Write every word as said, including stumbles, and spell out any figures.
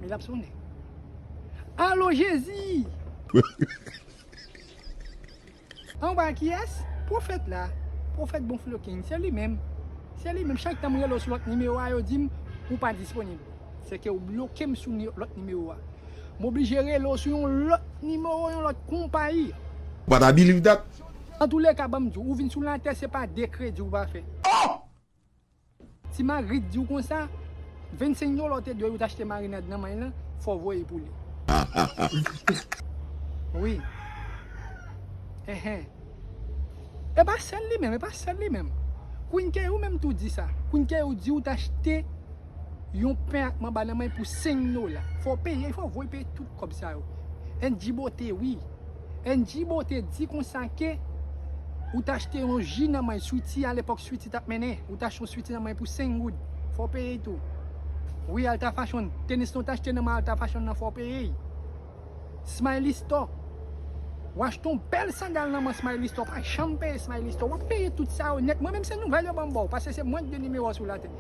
L ap sonnen. Alo Jezi! Anba kiyès? Pwofèt la. Pwofèt Bon Flokin. Se li menm. Se li menm. Chak tan m rele w sou lòt nimewo a, yo di m ou pa disponib. Se ke ou bloke m sou ni- lòt nimewo a. M oblije rele w sou yon lòt nimewo, yon lòt konpayi. But I believe that. Antouleka, ban m di w, ou vin sou latè, se pa de kredi ou pa fè. Ti Magrit di w konsa, vennsenk dola w te dwe ou t achte marinad nan may lan, fò w voye pou li. Wi. Enhen. E pa sèl li menm, e pa sèl li menm. Queen K ou menm tou di sa. Queen K ou di ou t achte yon pen ak manba nan may pou senk dola. Fò w peye, fò w voye peye tout kòb sa yo. N G Beauté, wi. N G Beauté di konsa ke ou t achte yon ji nan may Sweety, alepòk Sweety t ap mennen. Ou t achte yon Sweety nan may pou senk goud. Fò w peye tou. Wi, Alta Fashion. Tenis lan w t achte nan may Alta Fashion nan, fò w peye. Smiley Store. Ou achte yon bèl sandal nan men Smiley Store, pa janm peye Smiley Store. W ap peye tout sa yo nèt. Mwen menm se nouvèl yo ban m ba w, paske se mwen ki gen nimewo a sou latè.